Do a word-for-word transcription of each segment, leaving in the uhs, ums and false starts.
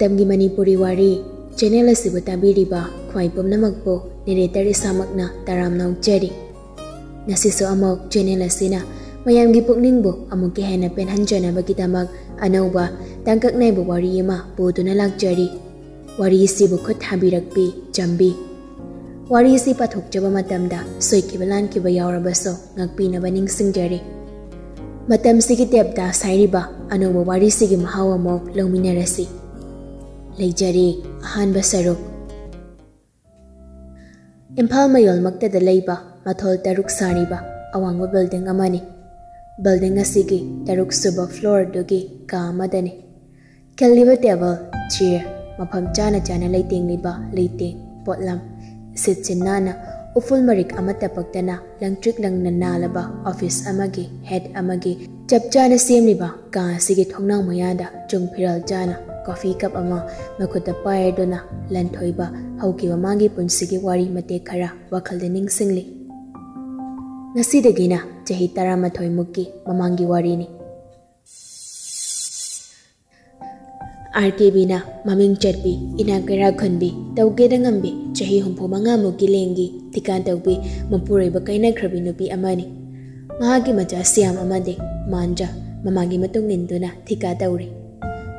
ꯃꯇꯝꯒꯤ ꯃꯅꯤꯄꯨꯔꯤ ꯋꯥꯔꯤ ꯆꯦꯅꯦꯜ ꯑꯁꯤꯕꯨ ꯇꯥꯕꯤꯔꯤꯕ ꯈ꯭ꯋꯥꯏ ꯄꯨꯝꯅꯃꯛꯄꯨ ꯅꯦꯔꯦꯇꯔ ꯏꯁꯥꯃꯛꯅ ꯇꯔꯥꯝꯅ ꯑꯣꯛꯆꯔꯤ꯫ ꯉꯁꯤꯁꯨ ꯑꯃꯨꯛ ꯆꯦꯅꯦꯜ ꯑꯁꯤꯅ ꯃꯌꯥꯝꯒꯤ ꯄꯨꯛꯅꯤꯡꯕꯨ ꯑꯃꯨꯛꯀ ꯍꯦꯟꯅ ꯄꯦꯟꯍꯟꯖꯅꯕꯒꯤꯗꯃꯛ ꯑꯅꯧꯕ ꯇꯥꯡꯀꯛ ꯅꯥꯏꯕ ꯋꯥꯔꯤ ꯑꯃ ꯄꯨꯗꯨꯅ ꯂꯥꯛꯆꯔꯤ꯫ ꯋꯥꯔꯤ ꯑꯁꯤꯕꯨ ꯈꯨꯠ ꯊꯥꯕꯤꯔꯛꯄꯤ ꯆꯝꯕꯤ꯫ ꯋꯥꯔꯤ ꯑꯁꯤ ꯄꯥꯊꯣꯛꯆꯕ ꯃꯇꯝꯗ ꯁꯣꯏꯈꯤꯕ ꯂꯥꯟꯈꯤꯕ ꯌꯥꯎꯔꯕꯁꯨ ꯉꯥꯛꯄꯤꯅꯕ ꯅꯤꯡꯁꯤꯡꯖꯔꯤ꯫ ꯃꯇꯝꯁꯤꯒꯤ ꯇꯦꯞꯇ ꯁꯥꯏꯔꯤꯕ ꯑꯅꯧꯕ ꯋꯥꯔꯤꯁꯤꯒꯤ ꯃꯍꯥꯎ ꯑꯃꯨꯛ ꯂꯧꯃꯤꯟꯅꯔꯁꯤ꯫ ꯂꯩꯖꯔꯤ ꯑꯍꯥꯟꯕ ꯁꯔꯨꯛ꯫ ꯏꯝꯐꯥꯜ ꯃꯌꯣꯜꯃꯛꯇꯗ ꯂꯩꯕ ꯃꯊꯣꯜ ꯇꯔꯨꯛ ꯁꯥꯔꯤꯕ ꯑꯋꯥꯡꯕ ꯕꯤꯜꯗꯤꯡ ꯑꯃꯅꯤ꯫ ꯕꯤꯜꯗꯤꯡ ꯑꯁꯤꯒꯤ ꯇꯔꯨꯛ ꯁꯨꯕ ꯐ꯭ꯂꯣꯔꯗꯨꯒꯤ ꯀꯥ ꯑꯃꯗꯅꯤ꯫ ꯈꯜꯂꯤꯕ ꯇꯦꯕꯜ, ꯆꯤꯌꯔ, ꯃꯐꯝ ꯆꯥꯅ ꯆꯥꯅ ꯂꯩꯇꯦꯡꯂꯤꯕ ꯂꯩꯇꯦꯡ, ꯄꯣꯠꯂꯝ, ꯁꯤꯠ ꯁꯤꯠ ꯅꯥꯟꯅ, ꯎꯐꯨꯜ ꯃꯔꯤꯛ ꯑꯃꯠꯇ ꯄꯛꯇꯅ ꯂꯪꯇ꯭ꯔꯤꯛ ꯂꯪꯅ ꯅꯥꯜꯂꯕ ꯑꯣꯐꯤꯁ ꯑꯃꯒꯤ ꯍꯦꯠ ꯑꯃꯒꯤ ꯆꯞ ꯆꯥꯅ ꯁꯦꯝꯂꯤꯕ ꯀꯥ ꯑꯁꯤꯒꯤ ꯊꯣꯡꯅꯥꯎ ꯃꯌꯥꯗ ꯆꯨꯡ ꯐꯤꯔꯥꯜ ꯆꯥꯅ ꯀꯣꯐꯤ ꯀꯞ ꯑꯃ ꯃꯈꯨꯠꯇ ꯄꯥꯏꯔꯗꯨꯅ ꯂꯟꯊꯣꯏꯕ ꯍꯧꯈꯤꯕ ꯃꯥꯒꯤ ꯄꯨꯟꯁꯤꯒꯤ ꯋꯥꯔꯤ ꯃꯇꯦꯛ ꯈꯔ ꯋꯥꯈꯜꯗ ꯅꯤꯡꯁꯤꯡꯂꯤ꯫ ꯉꯁꯤꯗꯒꯤꯅ ꯆꯍꯤ ꯇꯔꯥꯃꯥꯊꯣꯏ ꯃꯨꯛꯀꯤ ꯃꯃꯥꯡꯒꯤ ꯋꯥꯔꯤꯅꯤ꯫ ꯑꯥꯔ ꯀꯦ ꯕꯤꯅ ꯃꯃꯤꯡ ꯆꯠꯄꯤ, ꯏꯅꯥꯛ ꯀꯩꯔꯥꯛ ꯈꯨꯟꯕꯤ, ꯇꯧꯒꯦꯗ ꯉꯝꯕꯤ, ꯆꯍꯤ ꯍꯨꯝꯐꯨ ꯃꯉꯥ ꯃꯨꯛꯀꯤ ꯂꯦꯡꯒꯤ ꯊꯤꯀꯥ ꯇꯧꯕꯤ, ꯃꯄꯨꯔꯣꯏꯕ ꯀꯥꯏꯅꯈ꯭ꯔꯕꯤ ꯅꯨꯄꯤ ꯑꯃꯅꯤ꯫ ꯃꯍꯥꯛꯀꯤ ꯃꯆꯥ ꯁ꯭ꯌꯥꯝ ꯑꯃꯗꯤ ꯃꯥꯟꯖ ꯃꯃꯥꯒꯤ ꯃꯇꯨꯡ ꯏꯟꯗꯨꯅ ꯊꯤꯀꯥ ꯇꯧꯔꯤ꯫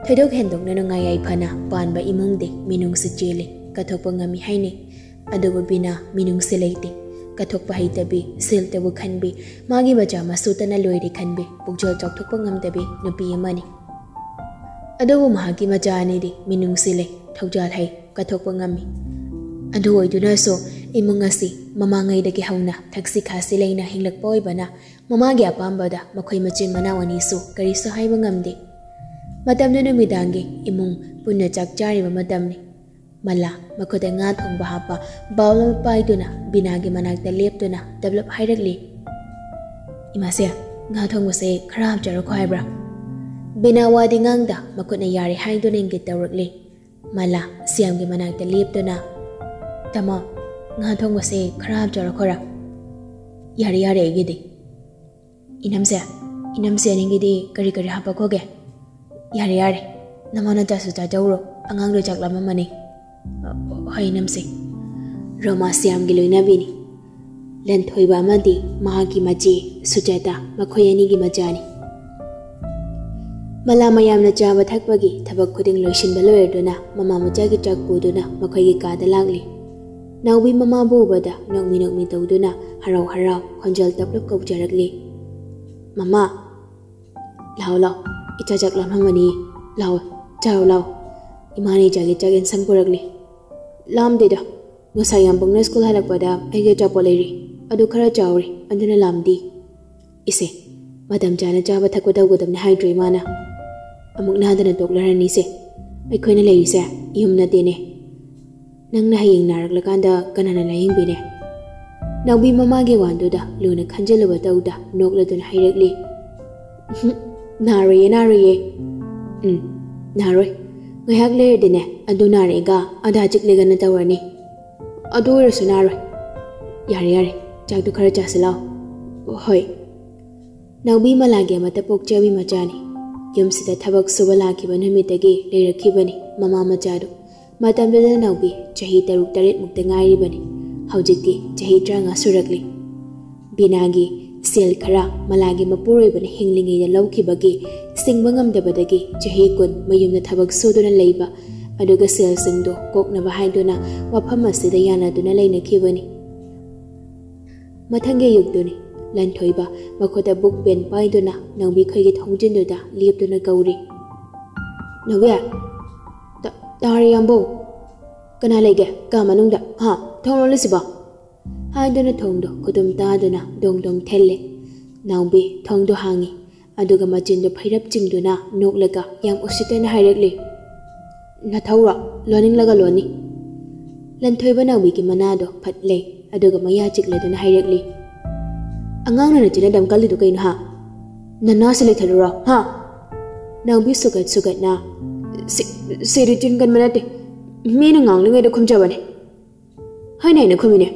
ꯊꯣꯏꯗꯣꯛ ꯍꯦꯟꯗꯣꯛꯅ ꯅꯨꯡꯉꯥꯏ ꯌꯥꯏꯐꯅ ꯄꯥꯟꯕ ꯏꯃꯨꯡꯗꯤ ꯃꯤꯅꯨꯡꯁꯤ ꯆꯦꯜꯂꯤ, ꯀꯠꯊꯣꯛꯄ ꯉꯝꯃꯤ ꯍꯥꯏꯅꯩ꯫ ꯑꯗꯨꯕꯨ ꯕꯤꯅꯥ ꯃꯤꯅꯨꯡꯁꯤ ꯂꯩꯇꯦ꯫ ꯀꯠꯊꯣꯛꯄ ꯍꯩꯇꯕꯤ, ꯁꯤꯜꯇꯕꯨ ꯈꯟꯕꯤ, ꯃꯥꯒꯤ ꯃꯆꯥ ꯃꯁꯨꯇꯅ ꯂꯣꯏꯔꯦ ꯈꯟꯕꯤ, ꯄꯨꯛꯆꯦꯜ ꯆꯥꯎꯊꯣꯛꯄ ꯉꯝꯗꯕꯤ ꯅꯨꯄꯤ ꯑꯃꯅꯤ꯫ ꯑꯗꯨꯕꯨ ꯃꯍꯥꯛꯀꯤ ꯃꯆꯥ ꯑꯅꯤꯗꯤ ꯃꯤꯅꯨꯡꯁꯤ ꯂꯩ, ꯊꯧꯖꯥꯜ ꯍꯩ, ꯀꯠꯊꯣꯛꯄ ꯉꯝꯃꯤ꯫ ꯑꯗꯨ ꯑꯣꯏꯗꯨꯅꯁꯨ ꯏꯃꯨꯡ ꯑꯁꯤ ꯃꯃꯥꯡꯉꯩꯗꯒꯤ ꯍꯧꯅ ꯊꯛꯁꯤ ꯈꯥꯁꯤ ꯂꯩꯅ ꯍꯤꯡꯂꯛꯄ ꯑꯣꯏꯕꯅ ꯃꯃꯥꯒꯤ ꯑꯄꯥꯝꯕꯗ ꯃꯈꯣꯏ ꯃꯆꯤꯟ ꯃꯅꯥꯎ ꯑꯅꯤꯁꯨ ꯀꯔꯤꯁꯨ ꯍꯥꯏꯕ ꯉꯝꯗꯦ꯫ ꯃꯇꯝꯗꯨ ꯅꯨꯃꯤꯗꯥꯡꯒꯤ ꯏꯃꯨꯡ ꯄꯨꯟꯅ ꯆꯥꯛ ꯆꯥꯔꯤꯕ ꯃꯇꯝꯅꯤ꯫ ꯃꯂꯥ ꯃꯈꯨꯠꯇ ꯉꯥ ꯊꯣꯡꯕ ꯍꯥꯞꯄ ꯕꯥꯎꯜ ꯑꯃ ꯄꯥꯏꯗꯨꯅ ꯕꯤꯅꯥꯒꯤ ꯃꯅꯥꯛꯇ ꯂꯦꯞꯇꯨꯅ ꯗꯞꯂꯞ ꯍꯥꯏꯔꯛꯂꯤ, "ꯏꯃꯥꯁꯦ, ꯉꯥ ꯊꯣꯡꯕꯁꯦ ꯈꯔ ꯍꯥꯞꯆꯔꯛꯈꯣ ꯍꯥꯏꯕ꯭ꯔꯥ?" ꯕꯤꯅꯥ ꯋꯥꯗꯤ ꯉꯥꯡꯗ ꯃꯈꯨꯠꯅ ꯌꯥꯔꯦ ꯍꯥꯏꯗꯨꯅ ꯏꯪꯒꯤꯠ ꯇꯧꯔꯛꯂꯤ꯫ ꯃꯂꯥ ꯁ꯭ꯌꯥꯝꯒꯤ ꯃꯅꯥꯛꯇ ꯂꯦꯞꯇꯨꯅ, "ꯇꯥꯃꯣ, ꯉꯥ ꯊꯣꯡꯕꯁꯦ ꯈꯔ ꯍꯥꯞꯆꯔꯛꯈꯣꯔꯥ?" "ꯌꯥꯔꯦ, ꯌꯥꯔꯦ ꯑꯩꯒꯤꯗꯤ꯫" "ꯏꯅꯝꯁꯦ, ꯏꯅꯝꯁꯦ ꯑꯅꯤꯒꯤꯗꯤ ꯀꯔꯤ ꯀꯔꯤ ꯍꯥꯞꯄꯛꯈꯣꯒꯦ?" "ꯌꯥꯔꯦ, ꯌꯥꯔꯦ, ꯅꯃꯥ ꯅꯆꯥꯁꯨ ꯆꯥꯖꯧꯔꯣ, ꯑꯉꯥꯡꯗꯣ ꯆꯥꯛ ꯂꯥꯝꯃꯝꯃꯅꯤ꯫ ꯍꯣꯏ, ꯏꯅꯝꯁꯦ꯫ ꯔꯣꯃꯥ ꯁ꯭ꯌꯥꯝꯒꯤ ꯂꯣꯏꯅꯕꯤꯅꯤ꯫ ꯂꯟꯊꯣꯏꯕ ꯑꯃꯗꯤ ꯃꯍꯥꯛꯀꯤ ꯃꯆꯦ ꯁꯨꯖꯥꯇꯥ, ꯃꯈꯣꯏ ꯑꯅꯤꯒꯤ ꯃꯆꯥꯅꯤ꯫ ꯃꯂꯥ ꯃꯌꯥꯝꯅ ꯆꯥꯕ ꯊꯛꯄꯒꯤ ꯊꯕꯛ ꯈꯨꯗꯤꯡ ꯂꯣꯏꯁꯤꯟꯕ ꯂꯣꯏꯔꯗꯨꯅ ꯃꯃꯥ ꯃꯆꯥꯒꯤ ꯆꯥꯛ ꯄꯨꯗꯨꯅ ꯃꯈꯣꯏꯒꯤ ꯀꯥꯗ ꯂꯥꯛꯂꯤ꯫ ꯅꯥꯎꯕꯤ ꯃꯃꯥꯕꯨ ꯎꯕꯗ ꯅꯣꯛꯃꯤ ꯅꯣꯛꯃꯤ ꯇꯧꯗꯨꯅ ꯍꯔꯥꯎ ꯍꯔꯥꯎ ꯈꯣꯟꯖꯦꯜ ꯇꯞꯂꯞ ꯀꯧꯖꯔꯛꯂꯤ꯫ "ꯃꯃꯥ, ꯂꯥꯎ ꯂꯥꯎ, ꯏꯆꯥ ꯆꯥꯛ ꯂꯥꯝꯃꯝꯃꯅꯤ, ꯂꯥꯎ, ꯆꯥꯔꯣ ꯂꯥꯎ, ꯏꯃꯥꯅ ꯏꯆꯥꯒꯤ ꯆꯥꯛ ꯌꯦꯟꯁꯥꯡ ꯄꯨꯔꯛꯂꯤ꯫" "ꯂꯥꯝꯗꯦꯗ, ꯉꯁꯥꯏ ꯌꯥꯝꯕꯨꯡꯅ ꯁ꯭ꯀꯨꯜ ꯍꯜꯂꯛꯄꯗ ꯑꯩꯒꯤ ꯑꯆꯥꯄꯣꯠ ꯂꯩꯔꯤ, ꯑꯗꯨ ꯈꯔ ꯆꯥꯎꯔꯦ, ꯑꯗꯨꯅ ꯂꯥꯝꯗꯦ꯫" "ꯏꯁꯦ, ꯃꯇꯝ ꯆꯥꯅ ꯆꯥꯕ ꯊꯛꯄ ꯇꯧꯒꯗꯕꯅꯤ ꯍꯥꯏꯗ꯭ꯔꯣ ꯏꯃꯥꯅ? ꯑꯃꯨꯛ ꯅꯥꯗꯅ ꯇꯣꯛꯂꯔꯅꯤꯁꯦ꯫ ꯑꯩꯈꯣꯏꯅ ꯂꯩꯔꯤꯁꯦ ꯌꯨꯝ ꯅꯠꯇꯦꯅꯦ꯫ ꯅꯪꯅ ꯍꯌꯦꯡ ꯅꯥꯔꯛꯂꯀꯥꯟꯗ ꯀꯅꯥꯅ ꯂꯥꯌꯦꯡꯕꯤꯅꯦ?" ꯅꯥꯎꯕꯤ ꯃꯃꯥꯒꯤ ꯋꯥꯗꯨꯗ ꯂꯨꯅ ꯈꯟꯖꯤꯜꯂꯨꯕ ꯇꯧꯗ ꯅꯣꯛꯂꯗꯨꯅ ꯍꯥꯏꯔꯛꯂꯤ꯫ "ꯅꯥꯔꯣꯏꯌꯦ, ꯅꯥꯔꯣꯏꯌꯦ꯫ ꯎꯝ, ꯅꯥꯔꯣꯏ꯫ ꯉꯥꯏꯍꯥꯛ ꯂꯩꯔꯗꯤꯅꯦ, ꯑꯗꯨ ꯅꯥꯔꯛꯑꯦꯒ ꯑꯗꯥ ꯆꯤꯛꯂꯦꯒꯅ ꯇꯧꯔꯅꯤ꯫ ꯑꯗꯨ ꯑꯣꯏꯔꯁꯨ ꯅꯥꯔꯣꯏ꯫ ꯌꯥꯔꯦ, ꯌꯥꯔꯦ, ꯆꯥꯛꯇꯨ ꯈꯔ ꯆꯥꯁꯤ ꯂꯥꯎ꯫" "ꯍꯣꯏ꯫" ꯅꯥꯎꯕꯤ ꯃꯂꯥꯒꯤ ꯑꯃꯠꯇ ꯄꯣꯛꯆꯕꯤ ꯃꯆꯥꯅꯤ꯫ ꯌꯨꯝꯁꯤꯗ ꯊꯕꯛ ꯁꯨꯕ ꯂꯥꯛꯈꯤꯕ ꯅꯨꯃꯤꯠꯇꯒꯤ ꯂꯩꯔꯛꯈꯤꯕꯅꯤ ꯃꯃꯥ ꯃꯆꯥꯗꯨ꯫ ꯃꯇꯝꯗꯨꯗ ꯅꯥꯎꯕꯤ ꯆꯍꯤ ꯇꯔꯨꯛ ꯇꯔꯦꯠꯃꯨꯛꯇ ꯉꯥꯏꯔꯤꯕꯅꯤ꯫ ꯍꯧꯖꯤꯛꯇꯤ ꯆꯍꯤ ꯇꯔꯥꯃꯉꯥ ꯁꯨꯔꯛꯂꯤ꯫ ꯕꯤꯅꯥꯒꯤ ꯁꯦꯜ ꯈꯔ ꯃꯂꯥꯒꯤ ꯃꯄꯨꯔꯣꯏꯕꯅ ꯍꯤꯡꯂꯤꯉꯩꯗ ꯂꯧꯈꯤꯕꯒꯤ ꯁꯤꯡꯕ ꯉꯝꯗꯕꯗꯒꯤ ꯆꯍꯤ ꯀꯨꯟ ꯃꯌꯨꯝꯗ ꯊꯕꯛ ꯁꯨꯗꯨꯅ ꯂꯩꯕ, ꯑꯗꯨꯒ ꯁꯦꯜꯁꯤꯡꯗꯨ ꯀꯣꯛꯅꯕ ꯍꯥꯏꯗꯨꯅ ꯋꯥꯐꯝ ꯑꯁꯤꯗ ꯌꯥꯅꯗꯨꯅ ꯂꯩꯅꯈꯤꯕꯅꯤ꯫ ꯃꯊꯪꯒꯤ ꯑꯌꯨꯛꯇꯨꯅꯤ꯫ ꯂꯟꯊꯣꯏꯕ ꯃꯈꯨꯠꯇ ꯕꯨꯛ ꯄꯦꯟ ꯄꯥꯏꯗꯨꯅ ꯅꯥꯎꯕꯤ ꯈꯣꯏꯒꯤ ꯊꯣꯡꯖꯤꯟꯗꯨꯗ ꯂꯦꯞꯇꯨꯅ ꯀꯧꯔꯤ꯫ "ꯅꯥꯎꯕꯤ, ꯇ-, ꯇꯥꯔꯦ ꯏꯌꯥꯝꯕꯧ꯫ ꯀꯅꯥ ꯂꯩꯒꯦ ꯀꯥ ꯃꯅꯨꯡꯗ? ꯍꯥ, ꯊꯣꯡ ꯂꯣꯜꯂꯤꯁꯤꯕꯣ?" ꯍꯥꯏꯗꯨꯅ ꯊꯣꯡꯗꯣ ꯈꯨꯗꯨꯝ ꯇꯥꯗꯨꯅ ꯗꯣꯡ ꯗꯣꯡ ꯊꯦꯜꯂꯦ꯫ ꯅꯥꯎꯕꯤ ꯊꯣꯡꯗꯣ ꯍꯥꯡꯉꯤ꯫ ꯑꯗꯨꯒ ꯃꯆꯤꯟꯗꯨ ꯐꯩꯔꯞ ꯆꯤꯡꯗꯨꯅ ꯅꯣꯛꯂꯒ ꯌꯥꯝ ꯎꯁꯤꯠꯇꯅ ꯍꯥꯏꯔꯛꯂꯤ, "ꯅꯊꯧꯔꯣ? ꯂꯣꯟꯅꯤꯡꯂꯒ ꯂꯣꯟꯅꯤ꯫" ꯂꯟꯊꯣꯏꯕ ꯅꯥꯎꯕꯤꯒꯤ ꯃꯅꯥꯗꯣ ꯐꯠꯂꯦ, ꯑꯗꯨꯒ ꯃꯌꯥ ꯆꯤꯛꯂꯗꯨꯅ ꯍꯥꯏꯔꯛꯂꯤ, "ꯑꯉꯥꯡꯅ ꯅꯆꯤꯟ ꯑꯗꯨꯝ ꯀꯜꯂꯤꯗꯨ ꯀꯩꯅꯣ ꯍꯥ? ꯅꯅꯥꯁꯦ ꯂꯩꯊꯠꯂꯨꯔꯣ ꯍꯥ?" ꯅꯥꯎꯕꯤ ꯁꯨꯒꯠ ꯁꯨꯒꯠꯅ, "ꯁꯤ-, ꯁꯤꯗꯤ ꯆꯤꯟ ꯀꯟꯕ ꯅꯠꯇꯦ, ꯃꯤꯅ ꯉꯥꯡꯂꯤꯉꯩꯗ ꯈꯨꯝꯖꯕꯅꯦ꯫ ꯍꯥꯏꯅ ꯍꯥꯏꯅ ꯈꯨꯝꯃꯤꯅꯦ꯫"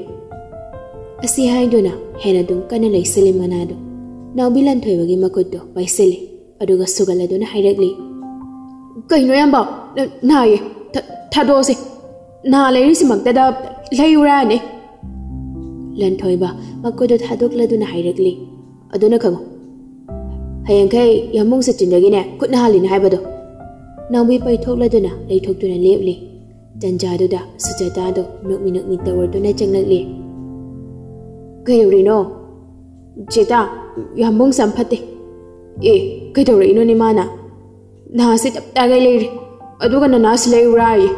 ꯑꯁꯤ ꯍꯥꯏꯗꯨꯅ ꯍꯦꯟꯅ ꯑꯗꯨꯝ ꯀꯟꯅ ꯂꯩꯁꯤꯜꯂꯤ ꯃꯅꯥꯗꯨ꯫ ꯅꯥꯎꯕꯤ ꯂꯟꯊꯣꯏꯕꯒꯤ ꯃꯈꯨꯠꯇꯨ ꯄꯥꯏꯁꯤꯜꯂꯤ, ꯑꯗꯨꯒ ꯁꯨꯒꯠꯂꯗꯨꯅ ꯍꯥꯏꯔꯛꯂꯤ, "ꯀꯩꯅꯣ ꯏꯌꯥꯝꯕ? "ꯅ-, ꯅꯥꯏꯌꯦ꯫ ꯊ-, ꯊꯥꯗꯣꯛꯑꯁꯦ꯫ ꯅꯥ ꯂꯩꯔꯤꯁꯤꯃꯛꯇꯗ ꯂꯩꯌꯨꯔꯥꯅꯦ?" ꯂꯟꯊꯣꯏꯕ ꯃꯈꯨꯠꯇꯨ ꯊꯥꯗꯣꯛꯂꯗꯨꯅ ꯍꯥꯏꯔꯛꯂꯤ꯫ "ꯑꯗꯨꯅ ꯈꯪꯉꯨ, ꯍꯌꯦꯡꯈꯩ ꯌꯥꯝꯕꯨꯡ ꯁꯆꯤꯟꯗꯒꯤꯅꯦ ꯈꯨꯠ ꯅꯥꯍꯜꯂꯤꯅ ꯍꯥꯏꯕꯗꯣ꯫" ꯅꯥꯎꯕꯤ ꯄꯩꯊꯣꯛꯂꯗꯨꯅ ꯂꯩꯊꯣꯛꯇꯨꯅ ꯂꯦꯞꯂꯤ꯫ ꯇꯟꯖꯥꯗꯨꯗ ꯁꯨꯖꯥꯇꯥꯗꯣ ꯅꯣꯛꯃꯤ ꯅꯣꯛꯃꯤ ꯇꯧꯔꯗꯨꯅ ꯆꯪꯂꯛꯂꯤ꯫ "ꯀꯩꯗꯧꯔꯤꯅꯣ?" "ꯆꯦꯇꯥ, ꯌꯥꯝꯕꯨꯡꯁꯦ ꯌꯥꯝ ꯐꯠꯇꯦ꯫" "ꯑꯦ, ꯀꯩꯗꯧꯔꯛꯏꯅꯣꯅꯦ ꯃꯥꯅ?" "ꯅꯍꯥꯁꯦ ꯇꯞ ꯇꯥꯒꯩ ꯂꯩꯔꯦ, ꯑꯗꯨꯒ ꯅꯅꯥꯁꯨ ꯂꯩꯔꯨꯔꯥꯌꯦ꯫"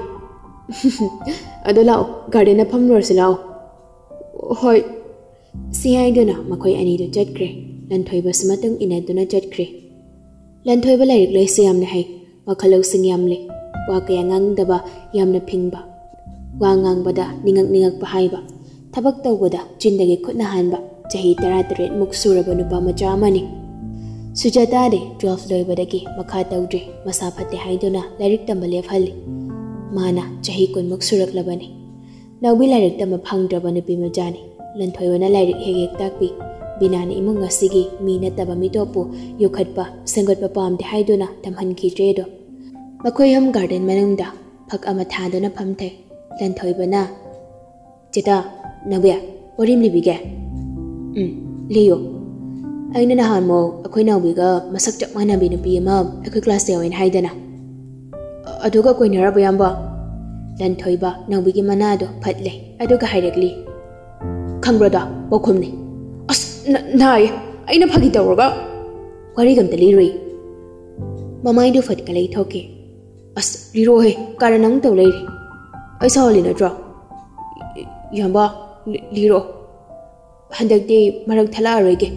"ꯑꯗꯣ ꯂꯥꯛꯑꯣ, ꯒꯥꯔꯗꯦꯟꯗ ꯐꯝꯂꯨꯔꯁꯤ ꯂꯥꯛꯑꯣ꯫" "ꯍꯣꯏ꯫" ꯁꯤ ꯍꯥꯏꯗꯨꯅ ꯃꯈꯣꯏ ꯑꯅꯤꯗꯨ ꯆꯠꯈ꯭ꯔꯦ꯫ ꯂꯟꯊꯣꯏꯕꯁꯨ ꯃꯇꯨꯡ ꯏꯟꯅꯗꯨꯅ ꯆꯠꯈ꯭ꯔꯦ꯫ ꯂꯟꯊꯣꯏꯕ ꯂꯥꯏꯔꯤꯛ ꯂꯥꯏꯁꯨ ꯌꯥꯝꯅ ꯍꯩ, ꯋꯥꯈꯜ ꯂꯧꯁꯤꯡ ꯌꯥꯝꯂꯦ, ꯋꯥ ꯀꯌꯥ ꯉꯥꯡꯗꯕ, ꯌꯥꯝꯅ ꯐꯤꯡꯕ, ꯋꯥ ꯉꯥꯡꯕꯗ ꯅꯤꯡꯉꯛ ꯅꯤꯡꯉꯛꯄ ꯍꯥꯏꯕ, ꯊꯕꯛ ꯇꯧꯕꯗ ꯆꯤꯟꯗꯒꯤ ꯈꯨꯠꯅ ꯍꯥꯟꯕ, ꯆꯍꯤ ꯇꯔꯥꯇꯔꯦꯠ ꯃꯨꯛ ꯁꯨꯔꯕ ꯅꯨꯄꯥ ꯃꯆꯥ ꯑꯃꯅꯤ꯫ ꯁꯨꯖꯥꯇꯥꯗꯤ ꯇꯨꯋꯦꯜꯐ ꯂꯣꯏꯕꯗꯒꯤ ꯃꯈꯥ ꯇꯧꯗ꯭ꯔꯤ, ꯃꯁꯥ ꯐꯠꯇꯦ ꯍꯥꯏꯗꯨꯅ ꯂꯥꯏꯔꯤꯛ ꯇꯝꯕ ꯂꯦꯞꯍꯜꯂꯤ꯫ ꯃꯥꯅ ꯆꯍꯤ ꯀꯨꯟꯃꯨꯛ ꯁꯨꯔꯛꯂꯕꯅꯤ꯫ ꯅꯥꯎꯕꯤ ꯂꯥꯏꯔꯤꯛ ꯇꯝꯕ ꯐꯪꯗ꯭ꯔꯕ ꯅꯨꯄꯤ ꯃꯆꯥꯅꯤ꯫ ꯂꯟꯊꯣꯏꯕꯅ ꯂꯥꯏꯔꯤꯛ ꯍꯦꯛ ꯍꯦꯛ ꯇꯥꯛꯄꯤ꯫ ꯕꯤꯅꯥꯅ ꯏꯃꯨꯡ ꯑꯁꯤꯒꯤ ꯃꯤ ꯅꯠꯇꯕ ꯃꯤꯇꯣꯞꯄꯨ ꯌꯣꯛꯈꯠꯄ, ꯁꯦꯝꯒꯠꯄ ꯄꯥꯝꯗꯦ ꯍꯥꯏꯗꯨꯅ ꯇꯝꯍꯟꯈꯤꯗ꯭ꯔꯦꯗꯣ꯫ ꯃꯈꯣꯏ ꯑꯍꯨꯝ ꯒꯥꯔꯗꯦꯟ ꯃꯅꯨꯡꯗ ꯐꯛ ꯑꯃ ꯊꯥꯗꯨꯅ ꯐꯝꯊꯩ꯫ ꯂꯟꯊꯣꯏꯕꯅ, "ꯆꯦꯇꯥ, ꯅꯥꯎꯕꯤ, ꯋꯥꯔꯤ ꯑꯃ ꯂꯤꯕꯤꯒꯦ꯫" "ꯎꯝ, ꯂꯤꯌꯣ꯫" "ꯑꯩꯅ ꯅꯍꯥꯟꯃꯨꯛ ꯑꯩꯈꯣꯏ ꯅꯥꯎꯕꯤꯒ ꯃꯁꯛ ꯆꯞ ꯃꯥꯟꯅꯕꯤ ꯅꯨꯄꯤ ꯑꯃ ꯑꯩꯈꯣꯏ ꯀ꯭ꯂꯥꯁꯇ ꯌꯥꯎꯋꯦꯅ ꯍꯥꯏꯗꯅ, ꯑꯗꯨꯒ ꯀꯣꯏꯅꯔꯕ, ꯏꯌꯥꯝꯕ?" ꯂꯟꯊꯣꯏꯕ ꯅꯥꯎꯕꯤꯒꯤ ꯃꯅꯥꯗꯣ ꯐꯠꯂꯦ, ꯑꯗꯨꯒ ꯍꯥꯏꯔꯛꯂꯤ꯫ "ꯈꯪꯕ꯭ꯔꯣꯗꯣ? ꯄꯥꯎꯈꯨꯝꯅꯤ꯫" "ꯑꯁ, ꯅ-, ꯅꯥꯏ, ꯑꯩꯅ ꯐꯥꯒꯤ ꯇꯧꯔꯒ꯫" "ꯋꯥꯔꯤꯒ ꯑꯝꯇ ꯂꯤꯔꯨꯏ꯫" ꯃꯃꯥꯏꯗꯨ ꯐꯠꯀ ꯂꯩꯊꯣꯛꯈꯤ꯫ "ꯑꯁ, ꯂꯤꯔꯣꯍꯦ, ꯀꯥꯔꯟ ꯑꯃꯨꯛ ꯇꯧ ꯂꯩꯔꯦ꯫ ꯑꯩ ꯁꯥꯎꯍꯜꯂꯤ ꯅꯠꯇ꯭ꯔꯣ? ꯏꯌꯥꯝꯕ, ꯂꯤ-, ꯂꯤꯔꯣ꯫ ꯍꯟꯗꯛꯇꯤ ꯃꯔꯛ ꯊꯠꯂꯛꯑꯔꯣꯏꯒꯦ,"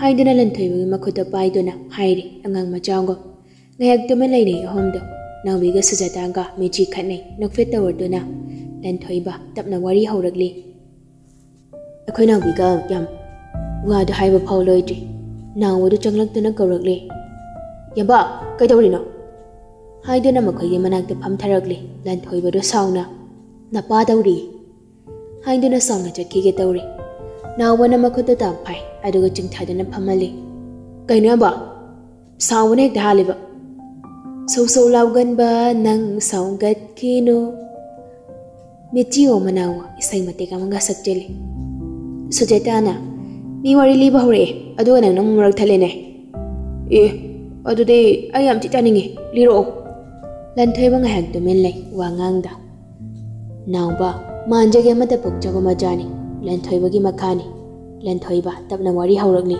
ꯍꯥꯏꯗꯨꯅ ꯂꯟꯊꯣꯏꯕꯒꯤ ꯃꯈꯨꯠꯇ ꯄꯥꯏꯗꯨꯅ ꯍꯥꯏꯔꯤ ꯑꯉꯥꯡ ꯃꯆꯥꯒꯨꯝ꯫ ꯉꯥꯏꯍꯥꯛ ꯇꯨꯃꯤꯟ ꯂꯩꯅꯩ ꯑꯍꯨꯝꯗꯣ꯫ ꯅꯥꯎꯕꯤꯒ ꯁꯨꯖꯥꯇꯥꯒ ꯃꯤꯠꯆꯤ ꯈꯠꯅꯩ, ꯅꯣꯛꯐꯦꯠ ꯇꯧꯔꯗꯨꯅ꯫ ꯂꯟꯊꯣꯏꯕ ꯇꯞꯅ ꯋꯥꯔꯤ ꯍꯧꯔꯛꯂꯤ꯫ ꯑꯩꯈꯣꯏ ꯅꯥꯎꯕꯤꯒ ꯌꯥꯝ ꯋꯥꯗꯣ ꯍꯥꯏꯕ ꯐꯥꯎ ꯂꯣꯏꯗ꯭ꯔꯤ꯫ ꯅꯥꯎꯕꯗꯨ ꯆꯪꯂꯛꯇꯨꯅ ꯀꯧꯔꯛꯂꯦ꯫ "ꯏꯌꯥꯝꯕ, ꯀꯩꯗꯧꯔꯤꯅꯣ?" ꯍꯥꯏꯗꯨꯅ ꯃꯈꯣꯏꯒꯤ ꯃꯅꯥꯛꯇ ꯐꯝꯊꯔꯛꯂꯦ ꯂꯟꯊꯣꯏꯕꯗꯣ ꯁꯥꯎꯅ꯫ "ꯅꯄꯥ ꯇꯧꯔꯤ," ꯍꯥꯏꯗꯨꯅ ꯁꯥꯎꯅ ꯆꯠꯈꯤꯒꯦ ꯇꯧꯔꯤ꯫ ꯅꯥꯎꯕꯅ ꯃꯈꯨꯠꯇ ꯇꯥꯞ ꯐꯥꯏ, ꯑꯗꯨꯒ ꯆꯤꯡꯊꯗꯨꯅ ꯐꯝꯍꯜꯂꯤ꯫ "ꯀꯩꯅꯣ ꯏꯌꯥꯝꯕ? ꯁꯥꯎꯕꯅ ꯍꯦꯛꯇ ꯍꯥꯜꯂꯤꯕ?" ꯁꯧ ꯁꯧ ꯂꯥꯎꯒꯟꯕ ꯅꯪ ꯁꯥꯎꯒꯠꯈꯤꯅꯨ꯫ ꯃꯤꯠꯆꯤꯌꯣ ꯃꯅꯥꯎ ꯏꯁꯩ ꯃꯇꯦꯛ ꯑꯃꯒ ꯁꯛꯆꯜꯂꯤ꯫ ꯁꯨꯖꯦꯇꯥꯅ, "ꯃꯤ ꯋꯥꯔꯤ ꯂꯤꯕ ꯍꯧꯔꯛꯑꯦ, ꯑꯗꯨꯒ ꯅꯪꯅ ꯑꯃꯨꯛ ꯃꯔꯛ ꯊꯠꯂꯦꯅꯦ꯫ ꯑꯦ, ꯑꯗꯨꯗꯤ ꯑꯩ ꯌꯥꯝ ꯊꯤ ꯇꯥꯅꯤꯡꯉꯤ, ꯂꯤꯔꯛꯑꯣ꯫" ꯂꯟꯊꯣꯏꯕ ꯉꯥꯏꯍꯥꯛ ꯇꯨꯃꯤꯟ ꯂꯩ, ꯋꯥ ꯉꯥꯡꯗ꯫ "ꯅꯥꯎꯕ, ꯃꯥꯟꯖꯒꯦ ꯑꯃꯠꯇ ꯄꯣꯛꯆꯕ ꯃꯆꯥꯅꯤ, ꯂꯟꯊꯣꯏꯕꯒꯤ ꯃꯈꯥꯅꯤ꯫" ꯂꯟꯊꯣꯏꯕ ꯇꯞꯅ ꯋꯥꯔꯤ ꯍꯧꯔꯛꯂꯤ꯫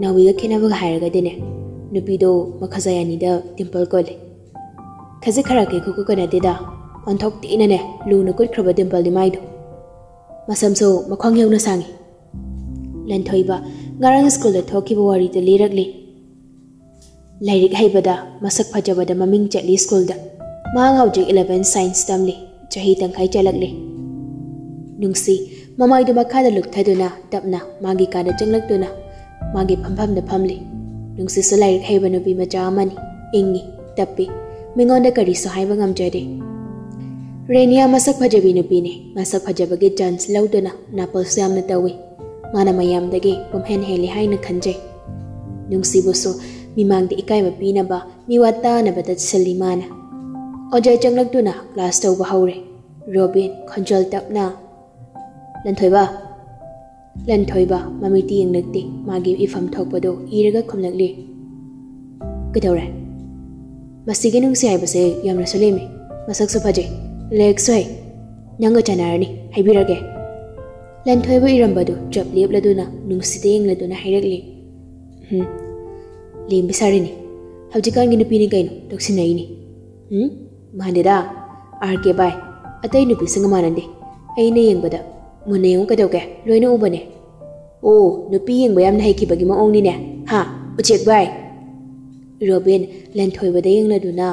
ꯅꯥꯎꯕꯤꯒ ꯈꯦꯠꯅꯕꯒ ꯍꯥꯏꯔꯒꯗꯤꯅꯦ, ꯅꯨꯄꯤꯗꯣ ꯃꯈꯖꯥꯏ ꯑꯅꯤꯗ ꯗꯤꯝꯄꯜ ꯀꯣꯜꯂꯤ꯫ ꯈꯖꯤꯛ ꯈꯔꯥꯛꯀꯤ ꯈꯨꯀꯨ ꯀꯅꯗꯦꯗ, ꯑꯣꯟꯊꯣꯛ ꯊꯤꯅꯅꯦ ꯂꯨꯅ ꯀꯨꯠꯈ꯭ꯔꯕ ꯗꯤꯝꯄꯜꯅꯤ ꯃꯥꯏꯗꯣ꯫ ꯃꯁꯝꯁꯨ ꯃꯈꯣꯡ ꯌꯧꯅ ꯁꯥꯡꯉꯤ꯫ ꯂꯟꯊꯣꯏꯕ ꯉꯔꯥꯡ ꯁ꯭ꯀꯨꯜꯗ ꯊꯣꯛꯈꯤꯕ ꯋꯥꯔꯤꯗꯨ ꯂꯤꯔꯛꯂꯤ꯫ ꯂꯥꯏꯔꯤꯛ ꯍꯩꯕꯗ, ꯃꯁꯛ ꯐꯖꯕꯗ ꯃꯃꯤꯡ ꯆꯠꯂꯤ ꯁ꯭ꯀꯨꯜꯗ꯫ ꯃꯍꯥꯛ ꯍꯧꯖꯤꯛ eleven science ꯇꯝꯂꯤ, ꯆꯍꯤ ꯇꯪꯈꯥꯏ ꯆꯠꯂꯛꯂꯤ꯫ ꯅꯨꯡꯁꯤ ꯃꯃꯥꯏꯗꯨ ꯃꯈꯥꯗ ꯂꯨꯞꯊꯗꯨꯅ ꯇꯞꯅ ꯃꯥꯒꯤ ꯀꯥꯗ ꯆꯪꯂꯛꯇꯨꯅ ꯃꯥꯒꯤ ꯐꯝꯐꯝꯗ ꯐꯝꯂꯤ꯫ ꯅꯨꯡꯁꯤꯁꯨ ꯂꯥꯏꯔꯤꯛ ꯍꯩꯕ ꯅꯨꯄꯤ ꯃꯆꯥ ꯑꯃꯅꯤ, ꯏꯪꯉꯤ, ꯇꯞꯄꯤ, ꯃꯤꯉꯣꯟꯗ ꯀꯔꯤꯁꯨ ꯍꯥꯏꯕ ꯉꯝꯖꯗꯦ꯫ ꯔꯦꯅꯤꯌꯥ ꯃꯁꯛ ꯐꯖꯕꯤ ꯅꯨꯄꯤꯅꯤ, ꯃꯁꯛ ꯐꯖꯕꯒꯤ ꯆꯥꯟꯁ ꯂꯧꯗꯨꯅ ꯅꯥꯄꯜꯁꯨ ꯌꯥꯝꯅ ꯇꯧꯏ꯫ ꯃꯥꯅ ꯃꯌꯥꯝꯗꯒꯤ ꯄꯨꯝꯍꯦꯟ ꯍꯦꯜꯂꯤ ꯍꯥꯏꯅ ꯈꯟꯖꯩ꯫ ꯅꯨꯡꯁꯤꯕꯨꯁꯨ ꯃꯤꯃꯥꯡꯗ ꯏꯀꯥꯏꯕ ꯄꯤꯅꯕ, ꯃꯤꯋꯥ ꯇꯥꯅꯕ ꯇꯠꯁꯤꯜꯂꯤ ꯃꯥꯅ꯫ ꯑꯣꯖꯥ ꯆꯪꯂꯛꯇꯨꯅ ꯀ꯭ꯂꯥꯁ ꯇꯧꯕ ꯍꯧꯔꯦ꯫ ꯔꯣꯕꯤꯟ ꯈꯣꯟꯖꯦꯜ ꯇꯞꯅ, "ꯂꯟꯊꯣꯏꯕ!" ꯂꯟꯊꯣꯏꯕ ꯃꯃꯤꯠꯇꯤ ꯌꯦꯡꯂꯛꯇꯦ, ꯃꯥꯒꯤ ꯏꯐꯝ ꯊꯣꯛꯄꯗꯨ ꯏꯔꯒ ꯈꯨꯝꯂꯛꯂꯤ꯫ "ꯀꯩꯗꯧꯔꯦ?" "ꯃꯁꯤꯒꯤ ꯅꯨꯡꯁꯤ ꯍꯥꯏꯕꯁꯦ ꯌꯥꯝꯅꯁꯨ ꯂꯦꯝꯃꯤ, ꯃꯁꯛꯁꯨ ꯐꯖꯩ, ꯂꯥꯏꯔꯤꯛꯁꯨ ꯍꯩ꯫ ꯅꯪꯒ ꯆꯥꯟꯅꯔꯅꯤ, ꯍꯥꯏꯕꯤꯔꯒꯦ꯫" ꯂꯟꯊꯣꯏꯕ ꯏꯔꯝꯕꯗꯨ ꯆꯞ ꯂꯦꯞꯂꯗꯨꯅ ꯅꯨꯡꯁꯤꯗ ꯌꯦꯡꯂꯗꯨꯅ ꯍꯥꯏꯔꯛꯂꯤ꯫ "ꯎꯝ, ꯂꯦꯝꯕꯤ ꯁꯥꯔꯤꯅꯤ꯫ ꯍꯧꯖꯤꯛꯀꯥꯟꯒꯤ ꯅꯨꯄꯤꯅꯤ ꯀꯩꯅꯣ, ꯇꯧꯁꯤꯟꯅꯩꯅꯤ꯫" "ꯎꯝ, ꯃꯥꯟꯗꯦꯗ, ꯑꯥꯔ ꯀꯦ ꯚꯥꯏ, ꯑꯇꯩ ꯅꯨꯄꯤꯁꯤꯡꯒ ꯃꯥꯟꯅꯗꯦ꯫ ꯑꯩꯅ ꯌꯦꯡꯕꯗ꯫ ꯃꯨꯟꯅ ꯌꯦꯡꯉꯨ ꯀꯩꯗꯧꯒꯦ, ꯂꯣꯏꯅ ꯎꯕꯅꯦ꯫" "ꯑꯣ, ꯅꯨꯄꯤ ꯌꯦꯡꯕ ꯌꯥꯝꯅ ꯍꯩꯈꯤꯕꯒꯤ ꯃꯑꯣꯡꯅꯤꯅꯦ, ꯍꯥ, ꯎꯆꯦꯛ ꯚꯥꯏ?" ꯔꯣꯕꯤꯟ ꯂꯟꯊꯣꯏꯕꯗ ꯌꯦꯡꯂꯗꯨꯅ,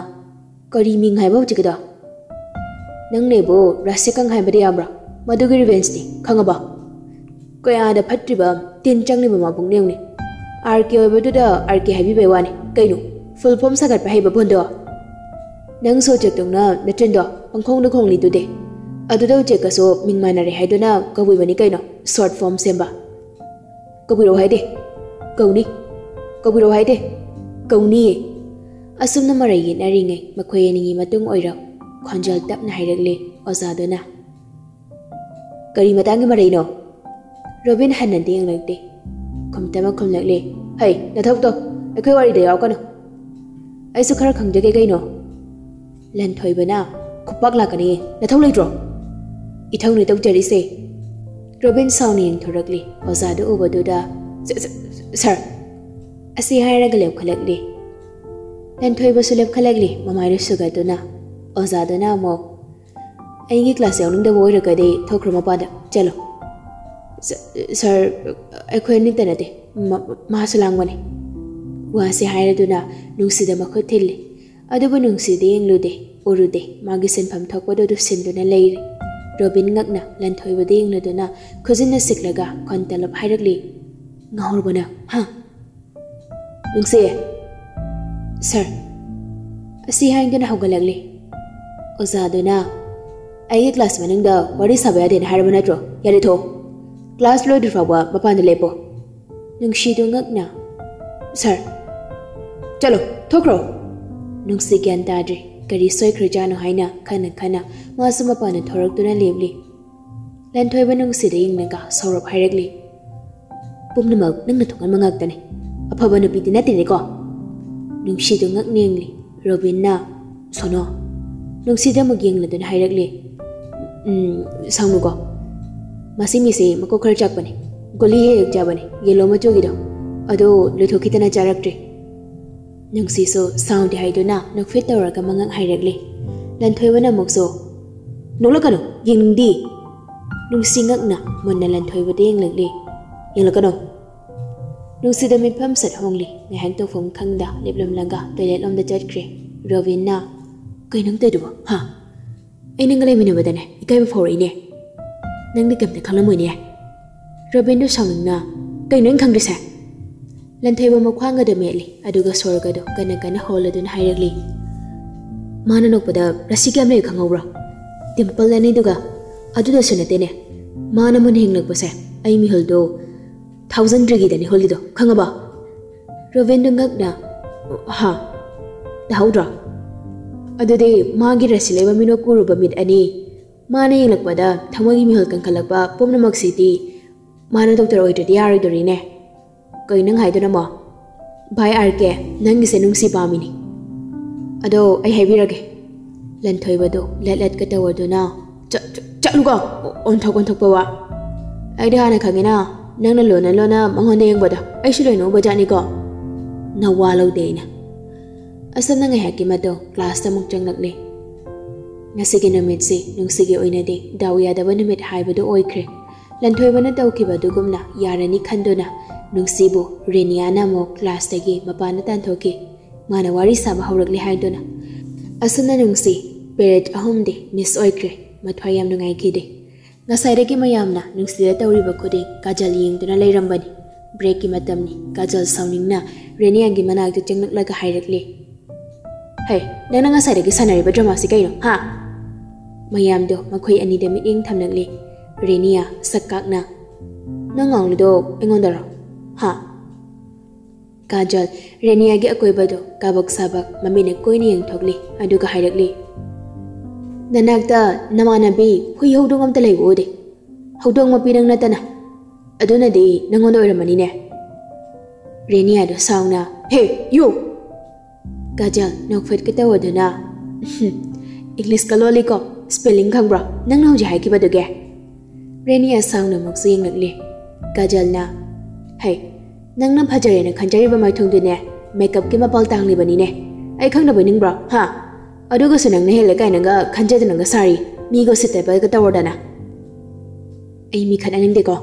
"ꯀꯔꯤ ꯃꯤꯡ ꯍꯥꯏꯕ ꯍꯧꯖꯤꯛꯀꯤꯗꯣ?" "ꯅꯪꯅꯦꯕꯨ ꯔꯥꯁꯤꯀꯪ ꯍꯥꯏꯕꯗꯤ ꯌꯥꯕ꯭ꯔꯥ? ꯃꯗꯨꯒꯤ ꯔꯤꯚꯦꯟꯁꯅꯤ, ꯈꯪꯉꯕ?" "ꯀꯌꯥꯗ ꯐꯠꯇ꯭ꯔꯤꯕ, ꯇꯤꯟ ꯆꯪꯂꯤꯕ ꯃꯕꯨꯛꯅꯦ ꯌꯦꯡꯉꯨꯅꯦ꯫ ꯑꯥꯔ ꯀꯦ ꯑꯣꯏꯕꯗꯨꯗ ꯑꯥꯔ ꯀꯦ ꯍꯥꯏꯕꯤꯕꯩ ꯋꯥꯅꯤ꯫ ꯀꯩꯅꯣ, ꯐꯨꯜ ꯐꯣꯝ ꯁꯥꯒꯠꯄ ꯍꯩꯕ ꯐꯣꯟꯗꯣ?" "ꯅꯪꯁꯨ ꯎꯆꯦꯛꯇꯧꯅ ꯅꯆꯤꯟꯗꯣ ꯄꯪꯈꯣꯡꯗ ꯈꯣꯡꯂꯤꯗꯨꯗꯤ꯫ ꯑꯗꯨꯗ ꯎꯆꯦꯛꯀꯁꯨ ꯃꯤꯡ ꯃꯥꯟꯅꯔꯦ ꯍꯥꯏꯗꯨꯅ ꯀꯧꯕꯤꯕꯅꯤ ꯀꯩꯅꯣ, ꯁꯣꯔꯠ ꯐꯣꯝ ꯁꯦꯝꯕ꯫" "ꯀꯧꯕꯤꯔꯛꯑꯣ ꯍꯥꯏꯗꯦ, ꯀꯧꯅꯤ꯫ ꯀꯧꯕꯤꯔꯛꯑꯣ ꯍꯥꯏꯗꯦ, ꯀꯧꯅꯤꯌꯦ꯫" ꯑꯁꯨꯝꯅ ꯃꯔꯩ ꯌꯦꯠꯅꯔꯤꯉꯩ ꯃꯈꯣꯏ ꯑꯅꯤꯒꯤ ꯃꯇꯨꯡ ꯑꯣꯏꯔꯣ ꯈꯣꯟꯖꯦꯜ ꯇꯞꯅ ꯍꯥꯏꯔꯛꯂꯤ ꯑꯣꯖꯥꯗꯨꯅ꯫ "ꯀꯔꯤ ꯃꯇꯥꯡꯒꯤ ꯃꯔꯩꯅꯣ?" ꯔꯣꯕꯤꯟ ꯍꯟꯅꯗꯤ ꯌꯦꯡꯂꯛꯇꯦ꯫ ꯈꯨꯝꯇꯃꯛ ꯈꯨꯝꯂꯛꯂꯤ꯫ "ꯍꯩ, ꯅꯊꯧ ꯇꯧ꯫ ꯑꯩꯈꯣꯏ ꯋꯥꯔꯤꯗ ꯌꯥꯎꯔꯛꯀꯅꯨ꯫ ꯑꯩꯁꯨ ꯈꯔ ꯈꯪꯖꯒꯦ ꯀꯩꯅꯣ?" ꯂꯟꯊꯣꯏꯕꯅ, "ꯈꯨꯄꯥꯛ ꯂꯥꯛꯀꯅꯤ꯫ ꯅꯊꯧ ꯂꯩꯇ꯭ꯔꯣ?" "ꯏꯊꯧꯅꯤ ꯇꯧꯖꯔꯤꯁꯦ꯫" ꯔꯣꯕꯤꯟ ꯁꯥꯎꯅ ꯌꯦꯡꯊꯣꯔꯛꯂꯤ꯫ ꯑꯣꯖꯥꯗꯨ ꯎꯕꯗꯨꯗ, "ꯁ-, ꯁ-, ꯁꯥꯔ!" ꯑꯁꯤ ꯍꯥꯏꯔꯒ ꯂꯦꯞꯈꯠꯂꯛꯂꯤ꯫ ꯂꯟꯊꯣꯏꯕꯁꯨ ꯂꯦꯞꯈꯠꯂꯛꯂꯤ, ꯃꯃꯥꯏꯗꯨ ꯁꯨꯒꯠꯇꯨꯅ꯫ ꯑꯣꯖꯥꯗꯨꯅ ꯑꯃꯨꯛ, "ꯑꯩꯒꯤ ꯀ꯭ꯂꯥꯁ ꯌꯥꯎꯅꯤꯡꯗꯕ ꯑꯣꯏꯔꯒꯗꯤ ꯊꯣꯛꯈ꯭ꯔꯣ ꯃꯄꯥꯟꯗ, ꯆꯠꯂꯣ꯫" "ꯁ-, ꯁꯥꯔ, ꯑꯩꯈꯣꯏ ꯑꯅꯤꯇ ꯅꯠꯇꯦ, ꯃ-, ꯃꯥꯁꯨ ꯂꯥꯡꯕꯅꯤ꯫" ꯋꯥꯁꯤ ꯍꯥꯏꯔꯗꯨꯅ ꯅꯨꯡꯁꯤꯗ ꯃꯈꯨꯠ ꯊꯤꯜꯂꯤ꯫ ꯑꯗꯨꯕꯨ ꯅꯨꯡꯁꯤꯗꯤ ꯌꯦꯡꯂꯨꯗꯦ, ꯎꯔꯨꯗꯦ꯫ ꯃꯥꯒꯤ ꯁꯤꯟꯐꯝ ꯊꯣꯛꯄꯗꯨ ꯑꯗꯨ ꯁꯤꯟꯗꯨꯅ ꯂꯩꯔꯤ꯫ ꯔꯣꯕꯤꯟ ꯉꯛꯅ ꯂꯟꯊꯣꯏꯕꯗ ꯌꯦꯡꯂꯗꯨꯅ ꯈꯨꯖꯤꯟꯅ ꯁꯤꯛꯂꯒ ꯈꯣꯟꯇꯂꯞ ꯍꯥꯏꯔꯛꯂꯤ, "ꯉꯥꯎꯔꯕꯣ ꯅꯪ, ꯍꯥ?" "ꯅꯨꯡꯁꯤ!" "ꯁꯥꯔ!" ꯑꯁꯤ ꯍꯥꯏꯗꯨꯅ ꯍꯧꯒꯠꯂꯛꯂꯤ꯫ ꯑꯣꯖꯥꯗꯨꯅ, "ꯑꯩꯒꯤ ꯀ꯭ꯂꯥꯁ ꯃꯅꯨꯡꯗ ꯋꯥꯔꯤ ꯁꯥꯕ ꯌꯥꯗꯦꯅ ꯍꯥꯏꯔꯕ ꯅꯠꯇ꯭ꯔꯣ? ꯌꯥꯔꯦ, ꯊꯣꯛꯑꯣ꯫ ꯀ꯭ꯂꯥꯁ ꯂꯣꯏꯗ꯭ꯔꯤ ꯐꯥꯎꯕ ꯃꯄꯥꯟꯗ ꯂꯦꯞꯄꯣ꯫" ꯅꯨꯡꯁꯤꯗꯨ ꯉꯛꯅ, "ꯁꯥꯔ!" "ꯆꯠꯂꯣ, ꯊꯣꯛꯈ꯭ꯔꯣ!" ꯅꯨꯡꯁꯤ ꯒ꯭ꯌꯥꯟ ꯇꯥꯗ꯭ꯔꯦ꯫ ꯀꯔꯤ ꯁꯣꯏꯈ꯭ꯔꯖꯥꯠꯅꯣ ꯍꯥꯏꯅ ꯈꯟꯅ ꯈꯟꯅ ꯃꯥꯁꯨ ꯃꯄꯥꯟꯗ ꯊꯣꯔꯛꯇꯨꯅ ꯂꯦꯞꯂꯤ꯫ ꯂꯟꯊꯣꯏꯕ ꯅꯨꯡꯁꯤꯗ ꯌꯦꯡꯂꯒ ꯁꯧꯔꯞ ꯍꯥꯏꯔꯛꯂꯤ, "ꯄꯨꯝꯅꯃꯛ ꯅꯪꯅ ꯊꯣꯛꯍꯟꯕ ꯉꯥꯛꯇꯅꯤ꯫ ꯑꯐꯕ ꯅꯨꯄꯤꯗꯤ ꯅꯠꯇꯦꯅꯦꯀꯣ?" ꯅꯨꯡꯁꯤꯗꯨ ꯉꯛꯅ ꯌꯦꯡꯂꯤ꯫ ꯔꯣꯕꯤꯟꯅ, "ꯁꯣꯅꯣ!" ꯅꯨꯡꯁꯤꯗ ꯑꯃꯨꯛ ꯌꯦꯡꯂꯗꯨꯅ ꯍꯥꯏꯔꯛꯂꯤ, "ꯎꯝ, ꯁꯥꯎꯅꯨꯀꯣ꯫ ꯃꯁꯤ ꯃꯤꯁꯤ ꯃꯀꯣꯛ ꯈꯔ ꯆꯥꯛꯄꯅꯤ꯫ ꯒꯨꯂꯤ ꯍꯦꯛ ꯍꯦꯛ ꯆꯥꯕꯅꯤ, ꯌꯦꯂꯣ ꯃꯆꯨꯒꯤꯗꯣ꯫ ꯑꯗꯣ ꯂꯣꯏꯊꯣꯛꯈꯤꯗꯅ ꯆꯥꯔꯛꯇ꯭ꯔꯤ꯫" ꯅꯨꯡꯁꯤꯁꯨ ꯁꯥꯎꯗꯦ ꯍꯥꯏꯗꯨꯅ ꯅꯣꯛꯐꯦꯠ ꯇꯧꯔꯒ ꯃꯉꯛ ꯍꯥꯏꯔꯛꯂꯤ꯫ ꯂꯟꯊꯣꯏꯕꯅ ꯑꯃꯨꯛꯁꯨ, "ꯅꯣꯛꯂꯛꯀꯅꯨ, ꯌꯦꯡꯅꯤꯡꯗꯦ!" ꯅꯨꯡꯁꯤ ꯉꯛꯅ ꯃꯨꯟꯅ ꯂꯟꯊꯣꯏꯕꯗ ꯌꯦꯡꯂꯛꯂꯤ꯫ "ꯌꯦꯡꯂꯛꯀꯅꯨ!" ꯅꯨꯡꯁꯤꯗ ꯃꯤꯠꯐꯝ ꯁꯠ ꯍꯣꯡꯂꯤ꯫ ꯉꯥꯏꯍꯥꯛ ꯇꯧꯐꯝ ꯈꯪꯗ ꯂꯦꯞꯂꯝꯂꯒ ꯇꯣꯏꯂꯦꯠ ꯂꯣꯝꯗ ꯆꯠꯈ꯭ꯔꯦ꯫ ꯔꯣꯕꯤꯟꯅ, "ꯀꯩꯅꯣ ꯅꯪ ꯇꯧꯏꯗꯨꯕꯣ, ꯍꯥ? ꯑꯩ ꯅꯪꯒ ꯂꯩꯃꯤꯟꯅꯕꯗꯅꯦ ꯏꯀꯥꯏꯕ ꯐꯥꯎꯔꯛꯏꯅꯦ꯫ ꯅꯪꯗꯤ ꯀꯩꯝꯇ ꯈꯪꯂꯝꯃꯣꯏꯅꯦ꯫" ꯔꯣꯕꯤꯟꯗꯨ ꯁꯥꯎꯅꯤꯡꯅ, "ꯀꯩꯅꯣ ꯑꯩꯅ ꯈꯪꯗ꯭ꯔꯤꯁꯦ?" ꯂꯟꯊꯣꯏꯕ ꯃꯈ꯭ꯋꯥꯡꯒꯗꯣ ꯃꯦꯠꯂꯤ, ꯑꯗꯨꯒ ꯁꯣꯔꯒꯗꯣ ꯀꯟꯅ ꯀꯟꯅ ꯍꯣꯜꯂꯗꯨꯅ ꯍꯥꯏꯔꯛꯂꯤ, "ꯃꯥꯅ ꯅꯣꯛꯄꯗ ꯔꯥꯁꯤ ꯀꯌꯥꯝ ꯂꯩ ꯈꯪꯍꯧꯕ꯭ꯔꯣ? ꯗꯤꯝꯄꯜ ꯑꯅꯤꯗꯨꯒ꯫ ꯑꯗꯨꯗꯁꯨ ꯅꯠꯇꯦꯅꯦ, ꯃꯥꯅ ꯃꯨꯟꯅ ꯌꯦꯡꯂꯛꯄꯁꯦ ꯑꯩ ꯃꯤꯍꯨꯜꯗꯣ ꯊꯥꯎꯖꯟ ꯗꯤꯒ꯭ꯔꯤꯗꯅꯤ ꯍꯨꯜꯂꯤꯗꯣ, ꯈꯪꯉꯕ?" ꯔꯣꯕꯤꯟꯗꯨ ꯉꯛꯅ, "ꯍꯥ?" ꯇꯥꯍꯧꯗ꯭ꯔꯣ? ꯑꯗꯨꯗꯤ ꯃꯥꯒꯤ ꯔꯁꯤ ꯂꯩꯕ ꯃꯤꯅꯣꯛ ꯀꯨꯔꯨꯕ ꯃꯤꯠ ꯑꯅꯤ, ꯃꯥꯅ ꯌꯦꯡꯂꯛꯄꯗ ꯊꯃꯣꯏꯒꯤ ꯃꯤꯍꯨꯜ ꯀꯟꯈꯠꯂꯛꯄ ꯄꯨꯝꯅꯃꯛꯁꯤꯗꯤ ꯃꯥꯅ ꯗꯣꯛꯇꯔ ꯑꯣꯏꯗ꯭ꯔꯗꯤ ꯌꯥꯔꯣꯏꯗꯣꯔꯤꯅꯦ꯫ ꯀꯩ ꯅꯪ ꯍꯥꯏꯗꯨꯅꯃꯣ? ꯚꯥꯏ ꯑꯥꯔ ꯀꯦ, ꯅꯪꯒꯤꯁꯦ ꯅꯨꯡꯁꯤ ꯄꯥꯝꯃꯤꯅꯤ꯫ ꯑꯗꯣ ꯑꯩ ꯍꯥꯏꯕꯤꯔꯒꯦ꯫ ꯂꯟꯊꯣꯏꯕꯗꯨ ꯂꯦꯠ ꯂꯦꯠꯀ ꯇꯧꯔꯗꯨꯅ, "ꯆ-, ꯆ-, ꯆꯠꯂꯨꯀꯣ, ꯑꯣꯟꯊꯣꯛ ꯑꯣꯟꯊꯣꯛꯄ ꯋꯥ꯫ ꯑꯩꯗꯤ ꯍꯥꯟꯅ ꯈꯪꯉꯤꯅ, ꯅꯪꯅ ꯂꯣꯟꯅ ꯂꯣꯟꯅ ꯃꯉꯣꯟꯗ ꯌꯦꯡꯕꯗꯣ ꯑꯩꯁꯨ ꯂꯣꯏꯅ ꯎꯕ ꯖꯥꯠꯅꯤꯀꯣ꯫ ꯅꯋꯥ ꯂꯧꯗꯦ ꯑꯩꯅ꯫" ꯑꯁꯨꯝꯅ ꯉꯥꯏꯍꯥꯛꯀꯤ ꯃꯇꯨꯡ ꯀ꯭ꯂꯥꯁꯇ ꯑꯃꯨꯛ ꯆꯪꯂꯛꯂꯦ꯫ ꯉꯁꯤꯒꯤ ꯅꯨꯃꯤꯠꯁꯤ ꯅꯨꯡꯁꯤꯒꯤ ꯑꯣꯏꯅꯗꯤ ꯗꯥꯎ ꯌꯥꯗꯕ ꯅꯨꯃꯤꯠ ꯍꯥꯏꯕꯗꯨ ꯑꯣꯏꯈ꯭ꯔꯦ꯫ ꯂꯟꯊꯣꯏꯕꯅ ꯇꯧꯈꯤꯕ ꯑꯗꯨꯒꯨꯝꯅ ꯌꯥꯔꯅꯤ ꯈꯟꯗꯨꯅ ꯅꯨꯡꯁꯤꯕꯨ ꯔꯦꯅꯤꯌꯥꯅ ꯑꯃꯨꯛ ꯀ꯭ꯂꯥꯁꯇꯒꯤ ꯃꯄꯥꯟꯗ ꯇꯥꯟꯊꯣꯛꯈꯤ꯫ ꯃꯥꯅ ꯋꯥꯔꯤ ꯁꯥꯕ ꯍꯧꯔꯛꯂꯦ ꯍꯥꯏꯗꯨꯅ꯫ ꯑꯁꯨꯝꯅ ꯅꯨꯡꯁꯤ ꯄꯦꯔꯦꯠ ꯑꯍꯨꯝꯗꯤ ꯃꯤꯁ ꯑꯣꯏꯈ꯭ꯔꯦ꯫ ꯃꯊ꯭ꯋꯥꯏ ꯌꯥꯝ ꯅꯨꯡꯉꯥꯏꯈꯤꯗꯦ꯫ ꯉꯁꯥꯏꯗꯒꯤ ꯃꯌꯥꯝꯅ ꯅꯨꯡꯁꯤꯗ ꯇꯧꯔꯤꯕ ꯈꯨꯗꯤꯡ ꯀꯥꯖꯜ ꯌꯦꯡꯗꯨꯅ ꯂꯩꯔꯝꯕꯅꯤ꯫ ꯕ꯭ꯔꯦꯛꯀꯤ ꯃꯇꯝꯅꯤ꯫ ꯀꯥꯖꯜ ꯁꯥꯎꯅꯤꯡꯅ ꯔꯦꯅꯤꯌꯥꯒꯤ ꯃꯅꯥꯛꯇ ꯆꯪꯂꯛꯂꯒ ꯍꯥꯏꯔꯛꯂꯦ, "ꯍꯩ, ꯅꯪꯅ ꯉꯁꯥꯏꯗꯒꯤ ꯁꯥꯟꯅꯔꯤꯕ ꯗ꯭ꯔꯃꯥꯁꯤ ꯀꯩꯅꯣ, ꯍꯥ?" ꯃꯌꯥꯝꯗꯣ ꯃꯈꯣꯏ ꯑꯅꯤꯗ ꯃꯤꯠꯌꯦꯡ ꯊꯝꯂꯛꯂꯦ꯫ ꯔꯦꯅꯤꯌꯥ ꯁꯛ ꯀꯥꯛꯅ, "ꯅꯪ ꯉꯥꯡꯂꯤꯗꯣ ꯑꯩꯉꯣꯟꯗꯔꯣ, ꯍꯥ?" ꯀꯥꯖꯜ ꯔꯦꯅꯤꯌꯥꯒꯤ ꯑꯀꯣꯏꯕꯗꯣ ꯀꯥꯕꯛ ꯁꯥꯕꯛ ꯃꯃꯤꯠꯅ ꯀꯣꯏꯅ ꯌꯦꯡꯊꯣꯛꯂꯤ, ꯑꯗꯨꯒ ꯍꯥꯏꯔꯛꯂꯤ, "ꯅꯅꯥꯛꯇ ꯅꯃꯥꯟꯅꯕꯤ ꯍꯨꯏ ꯍꯧꯗꯣꯡ ꯑꯝꯇ ꯂꯩꯕ ꯎꯗꯦ꯫ ꯍꯧꯗꯣꯡ ꯃꯄꯤ ꯅꯪ ꯅꯠꯇꯅ꯫ ꯑꯗꯨꯅꯗꯤ ꯅꯪꯉꯣꯟꯗ ꯑꯣꯏꯔꯝꯃꯅꯤꯅꯦ꯫" ꯔꯦꯅꯤꯌꯥꯗꯣ ꯁꯥꯎꯅ, "ꯍꯦ, ꯌꯨ!" ꯀꯥꯖꯜ ꯅꯣꯛꯐꯦꯠꯀ ꯇꯧꯔꯗꯨꯅ, "ꯏꯪꯂꯤꯁꯀ ꯂꯣꯜꯂꯤꯀꯣ, ꯁ꯭ꯄꯦꯂꯤꯡ ꯈꯪꯕ꯭ꯔꯣ ꯅꯪꯅ ꯍꯧꯖꯤꯛ ꯍꯥꯏꯈꯤꯕꯗꯨꯒꯤ?" ꯔꯦꯅꯤꯌꯥ ꯁꯥꯎꯅ ꯑꯃꯨꯛꯁꯨ ꯌꯦꯡꯂꯛꯂꯤ꯫ ꯀꯥꯖꯜꯅ, "ꯍꯩ, ꯅꯪꯅ ꯐꯖꯔꯦꯅ ꯈꯟꯖꯔꯤꯕ ꯃꯥꯏꯊꯣꯡꯗꯨꯅꯦ ꯃꯦꯀꯞꯀꯤ ꯃꯄꯥꯜ ꯇꯥꯡꯂꯤꯕꯅꯤꯅꯦ꯫ ꯑꯩ ꯈꯪꯗꯕ ꯅꯤꯡꯕ꯭ꯔꯣ, ꯍꯥ? ꯑꯗꯨꯒꯁꯨ ꯅꯪꯅ ꯍꯦꯜꯂꯦ ꯀꯥꯏꯅꯒ ꯈꯟꯖꯗꯅꯒ ꯁꯥꯔꯤ, ꯃꯤꯒ ꯎꯁꯤꯠꯇꯕꯒ ꯇꯧꯔꯗꯅ꯫ ꯑꯩ ꯃꯤ ꯈꯠꯅꯅꯤꯡꯗꯦꯀꯣ꯫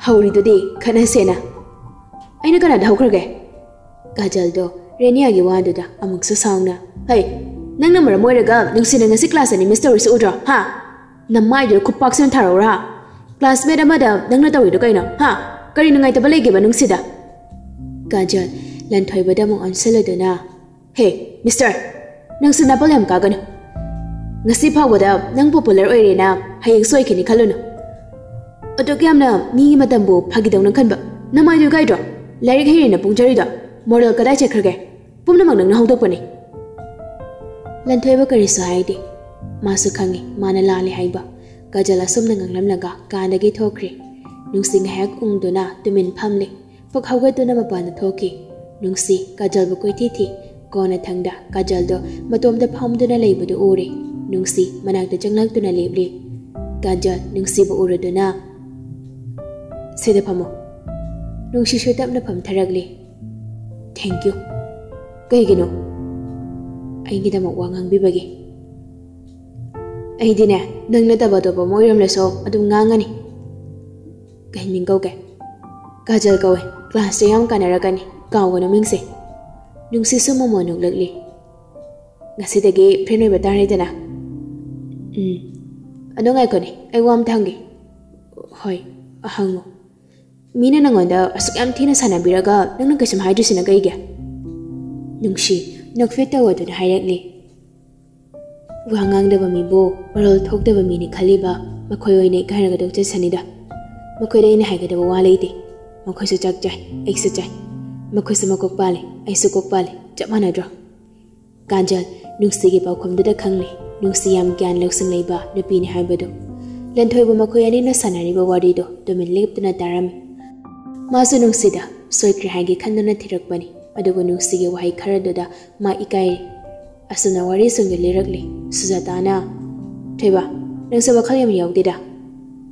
ꯍꯧꯔꯤꯗꯨꯗꯤ ꯈꯠꯅꯁꯦꯅ꯫ ꯑꯩꯅ ꯀꯅꯥꯗ ꯍꯧꯈ꯭ꯔꯒꯦ?" ꯀꯥꯖꯜꯗꯣ ꯔꯦꯅꯤꯌꯥꯒꯤ ꯋꯥꯗꯨꯗ ꯑꯃꯨꯛꯁꯨ ꯁꯥꯎꯅ, "ꯍꯩ, ꯅꯪꯅ ꯃꯔꯝ ꯑꯣꯏꯔꯒ ꯅꯨꯡꯁꯤꯅ ꯉꯁꯤ ꯀ꯭ꯂꯥꯁ ꯑꯅꯤ ꯃꯤꯁ ꯇꯧꯔꯤꯁꯤ ꯎꯗ꯭ꯔꯣ, ꯍꯥ? ꯅꯃꯥꯏꯗꯨꯗ ꯈꯨꯄꯥꯛꯁꯤꯅ ꯊꯥꯔꯛꯎꯔꯥ? ꯀ꯭ꯂꯥꯁꯃꯦꯠ ꯑꯃꯗ ꯅꯪꯅ ꯇꯧꯔꯤꯗꯣ ꯀꯩꯅꯣ, ꯍꯥ? ꯀꯔꯤ ꯅꯨꯡꯉꯥꯏꯇꯕ ꯂꯩꯒꯦꯕ ꯅꯨꯡꯁꯤꯗ?" ꯀꯥꯖꯜ ꯂꯟꯊꯣꯏꯕꯗ ꯑꯃꯨꯛ ꯑꯣꯟꯁꯤꯜꯂꯗꯨꯅ, "ꯍꯦ, ꯃꯤꯁꯇꯔ, ꯅꯪꯁꯨ ꯅꯥꯄꯜ ꯌꯥꯝ ꯀꯥꯒꯅꯨ꯫ ꯉꯁꯤ ꯐꯥꯎꯕꯗ ꯅꯪ ꯄꯣꯄꯨꯂꯔ ꯑꯣꯏꯔꯦꯅ ꯍꯌꯦꯡ ꯁꯣꯏꯈꯤꯅꯤ ꯈꯜꯂꯨꯅꯨ꯫ ꯑꯗꯨꯛ ꯌꯥꯝꯅ ꯃꯤꯒꯤ ꯃꯇꯝꯕꯨ ꯐꯥꯒꯤꯗꯧꯅ ꯈꯟꯕ ꯅꯃꯥꯏꯗꯨ ꯏꯀꯥꯏꯗ꯭ꯔꯣ? ꯂꯥꯏꯔꯤꯛ ꯍꯩꯔꯦꯅ ꯄꯨꯡꯖꯔꯤꯗꯣ ꯃꯣꯔꯦꯜ ꯀꯗꯥꯏ ꯆꯠꯈ꯭ꯔꯒꯦ?" ꯄꯨꯝꯅꯃꯛ ꯅꯪꯅ ꯍꯧꯗꯣꯛꯄꯅꯤ꯫ ꯂꯟꯊꯣꯏꯕ ꯀꯔꯤꯁꯨ ꯍꯥꯏꯗꯦ꯫ ꯃꯥꯁꯨ ꯈꯪꯉꯤ ꯃꯥꯅ ꯂꯥꯜꯂꯦ ꯍꯥꯏꯕ꯫ ꯀꯥꯖꯜ ꯑꯁꯨꯝꯅ ꯉꯥꯡꯂꯝꯂꯒ ꯀꯥꯗꯒꯤ ꯊꯣꯛꯈ꯭ꯔꯦ꯫ ꯅꯨꯡꯁꯤ ꯉꯥꯏꯍꯥꯛ ꯎꯪꯗꯨꯅ ꯇꯨꯃꯤꯟ ꯐꯝꯂꯦ꯫ ꯐꯛ ꯍꯧꯒꯠꯇꯨꯅ ꯃꯄꯥꯟꯗ ꯊꯣꯛꯈꯤ꯫ ꯅꯨꯡꯁꯤ ꯀꯥꯖꯜꯕꯨ ꯀꯣꯏꯊꯤ ꯊꯤ꯫ ꯀꯣꯟꯅꯊꯪꯗ ꯀꯥꯖꯜꯗꯣ ꯃꯇꯣꯝꯇ ꯐꯝꯗꯨꯅ ꯂꯩꯕꯗꯨ ꯎꯔꯦ꯫ ꯅꯨꯡꯁꯤ ꯃꯅꯥꯛꯇ ꯆꯪꯂꯛꯇꯨꯅ ꯂꯦꯞꯂꯤ꯫ ꯀꯥꯖꯜ ꯅꯨꯡꯁꯤꯕꯨ ꯎꯔꯗꯨꯅ, "ꯁꯤꯗ ꯐꯝꯃꯣ꯫" ꯅꯨꯡꯁꯤꯁꯨ ꯇꯞꯅ ꯐꯝꯊꯔꯛꯂꯤ꯫ "Thank you꯫ ꯀꯩꯒꯤꯅꯣ?" "ꯑꯩꯒꯤꯗꯃꯛ ꯋꯥ ꯉꯥꯡꯕꯤꯕꯒꯤ꯫" "ꯑꯩꯗꯤꯅꯦ, ꯅꯪ ꯅꯠꯇꯕ ꯑꯇꯣꯞꯄ ꯑꯃ ꯑꯣꯏꯔꯝꯂꯁꯨ ꯑꯗꯨꯝ ꯉꯥꯡꯉꯅꯤ꯫" "ꯀꯩ ꯃꯤꯡ ꯀꯧꯒꯦ?" "ꯀꯥꯖꯜ ꯀꯧꯋꯦ꯫ ꯀ꯭ꯂꯥꯁꯇ ꯌꯥꯝ ꯀꯥꯟꯅꯔꯛꯀꯅꯤ, ꯀꯥꯎꯒꯅꯨ ꯃꯤꯡꯁꯦ꯫" ꯅꯨꯡꯁꯤꯁꯨ ꯃꯃꯣꯟ ꯅꯣꯛꯂꯛꯂꯤ꯫ "ꯉꯁꯤꯗꯒꯤ ꯐ꯭ꯔꯦꯟ ꯑꯣꯏꯕ ꯇꯥꯔꯦꯗꯅ꯫" "ꯎꯝ꯫ ꯑꯗꯣ ꯉꯥꯏꯈꯣꯅꯦ, ꯑꯩ ꯋꯥ ꯑꯝꯇ ꯍꯪꯒꯦ꯫" "ꯍꯣꯏ, ꯍꯪꯉꯣ꯫" "ꯃꯤꯅ ꯅꯪꯉꯣꯟꯗ ꯑꯁꯨꯛ ꯌꯥꯝ ꯊꯤꯅ ꯁꯥꯟꯅꯕꯤꯔꯒ ꯅꯪꯅ ꯀꯩꯁꯨꯝ ꯍꯥꯏꯗ꯭ꯔꯤꯁꯤꯅ ꯀꯩꯒꯤ?" ꯅꯨꯡꯁꯤ ꯅꯣꯛꯐꯦꯠ ꯇꯧꯗꯨꯅ ꯍꯥꯏꯔꯛꯂꯤ꯫ "ꯋꯥ ꯉꯥꯡꯗꯕ ꯃꯤꯕꯨ ꯃꯔꯣꯜ ꯊꯣꯛꯇꯕ ꯃꯤꯅꯤ ꯈꯜꯂꯤꯕ ꯃꯈꯣꯏ ꯑꯣꯏꯅ ꯏꯀꯥꯏꯔꯒ ꯇꯣꯛꯆꯁꯅꯤꯗ꯫ ꯃꯈꯣꯏꯗ ꯑꯩꯅ ꯍꯥꯏꯒꯗꯕ ꯋꯥ ꯂꯩꯇꯦ꯫ ꯃꯈꯣꯏꯁꯨ ꯆꯥꯛ ꯆꯥꯏ, ꯑꯩꯁꯨ ꯆꯥꯏ꯫ ꯃꯈꯣꯏꯁꯨ ꯃꯀꯣꯛ ꯄꯥꯜꯂꯤ, ꯑꯩꯁꯨ ꯀꯣꯛ ꯄꯥꯜꯂꯤ꯫ ꯆꯞ ꯃꯥꯟꯅꯗ꯭ꯔꯣ?" ꯀꯥꯖꯜ ꯅꯨꯡꯁꯤꯒꯤ ꯄꯥꯎꯈꯨꯝꯗꯨꯗ ꯈꯪꯂꯦ꯫ ꯅꯨꯡꯁꯤ ꯌꯥꯝ ꯒ꯭ꯌꯥꯟ ꯂꯧꯁꯤꯡ ꯂꯩꯕ ꯅꯨꯄꯤꯅꯤ ꯍꯥꯏꯕꯗꯨ꯫ ꯂꯟꯊꯣꯏꯕ ꯃꯈꯣꯏ ꯑꯅꯤꯅ ꯁꯥꯟꯅꯔꯤꯕ ꯋꯥꯔꯤꯗꯨ ꯇꯨꯃꯤꯟ ꯂꯦꯞꯇꯨꯅ ꯇꯥꯔꯝꯃꯤ꯫ ꯃꯥꯁꯨ ꯅꯨꯡꯁꯤꯗ ꯁꯣꯏꯈ꯭ꯔꯦ ꯍꯥꯏꯒꯦ ꯈꯟꯗꯨꯅ ꯊꯤꯔꯛꯄꯅꯤ꯫ ꯑꯗꯨꯕꯨ ꯅꯨꯡꯁꯤꯒꯤ ꯋꯥꯍꯩ ꯈꯔꯗꯨꯗ ꯃꯥ ꯏꯀꯥꯏꯔꯦ꯫ ꯑꯁꯨꯝꯅ ꯋꯥꯔꯤꯁꯤꯡꯗꯨ ꯂꯤꯔꯛꯂꯤ꯫ ꯁꯨꯖꯥꯇꯥꯅ, "ꯊꯣꯏꯕ, ꯅꯪꯁꯦ ꯋꯥꯈꯜ ꯌꯥꯝ ꯌꯥꯎꯗꯦꯗ꯫"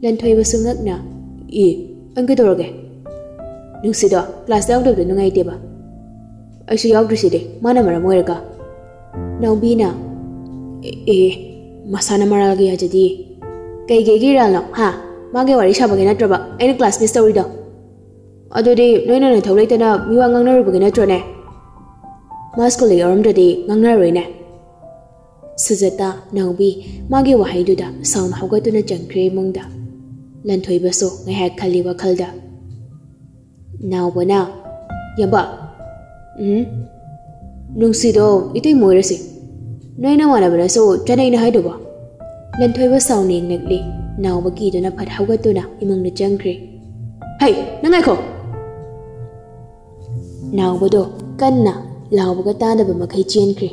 ꯂꯟꯊꯣꯏꯕꯁꯨ ꯉꯛꯅ, "ꯑꯦ, ꯑꯩ ꯀꯩꯗꯧꯔꯒꯦ?" "ꯅꯨꯡꯁꯤꯗꯣ ꯀ꯭ꯂꯥꯁꯇ ꯌꯥꯎꯗꯕꯗꯣ ꯅꯨꯡꯉꯥꯏꯇꯦꯕ꯫" "ꯑꯩꯁꯨ ꯌꯥꯎꯗ꯭ꯔꯤꯁꯤꯗꯤ, ꯃꯥꯅ ꯃꯔꯝ ꯑꯣꯏꯔꯒ꯫" ꯅꯥꯎꯕꯤꯅ, "ꯑꯦ, ꯑꯦ, ꯃꯁꯥꯅ ꯃꯔꯥꯜꯒ ꯌꯥꯖꯗꯤꯌꯦ꯫" "ꯀꯩꯒꯤ ꯑꯩꯒꯤ ꯏꯔꯥꯜꯅꯣ, ꯍꯥ? ꯃꯥꯒꯤ ꯋꯥꯔꯤ ꯁꯥꯕꯒꯤ ꯅꯠꯇ꯭ꯔꯕ ꯑꯩꯅ ꯀ꯭ꯂꯥꯁ ꯃꯤꯁ ꯇꯧꯔꯤꯗꯣ?" "ꯑꯗꯨꯗꯤ ꯅꯣꯏꯅ ꯅꯊꯧ ꯂꯩꯇꯅ ꯃꯤꯋꯥ ꯉꯥꯡꯅꯔꯨꯕꯒꯤ ꯅꯠꯇ꯭ꯔꯣꯅꯦ?" "ꯃꯥ ꯁ꯭ꯀꯨꯜꯗ ꯌꯥꯎꯔꯝꯗ꯭ꯔꯗꯤ ꯉꯥꯡꯅꯔꯣꯏꯅꯦ꯫" ꯁꯨꯖꯥꯇꯥ, ꯅꯥꯎꯕꯤ, ꯃꯥꯒꯤ ꯋꯥꯍꯩꯗꯨꯗ ꯁꯥꯎꯅ ꯍꯧꯒꯠꯇꯨꯅ ꯆꯪꯈ꯭ꯔꯦ ꯏꯃꯨꯡꯗ꯫ ꯂꯟꯊꯣꯏꯕꯁꯨ ꯉꯥꯏꯍꯥꯛ ꯈꯜꯂꯤ ꯋꯥꯈꯜꯗ꯫ ꯅꯥꯎꯕꯅ, "ꯌꯥꯝꯕ꯫" "ꯎꯝ?" "ꯅꯨꯡꯁꯤꯗꯣ ꯏꯇꯩ ꯃꯣꯏꯔꯁꯤ꯫ ꯅꯣꯏ ꯅꯃꯥꯟꯅꯕꯅꯁꯨ ꯆꯠꯅꯩꯅ ꯍꯥꯏꯗꯨꯕꯣ?" ꯂꯟꯊꯣꯏꯕ ꯁꯥꯎꯅ ꯌꯦꯡꯂꯛꯂꯤ꯫ ꯅꯥꯎꯕ ꯀꯤꯗꯨꯅ ꯐꯠ ꯍꯧꯒꯠꯇꯨꯅ ꯏꯃꯨꯡꯗ ꯆꯪꯈ꯭ꯔꯦ꯫ "ꯍꯩ, ꯅꯪ ꯉꯥꯏꯈꯣ!" ꯅꯥꯎꯕꯗꯣ ꯀꯟꯅ ꯂꯥꯎꯕꯒ ꯇꯥꯗꯕ ꯃꯈꯩ ꯆꯦꯟꯈ꯭ꯔꯦ꯫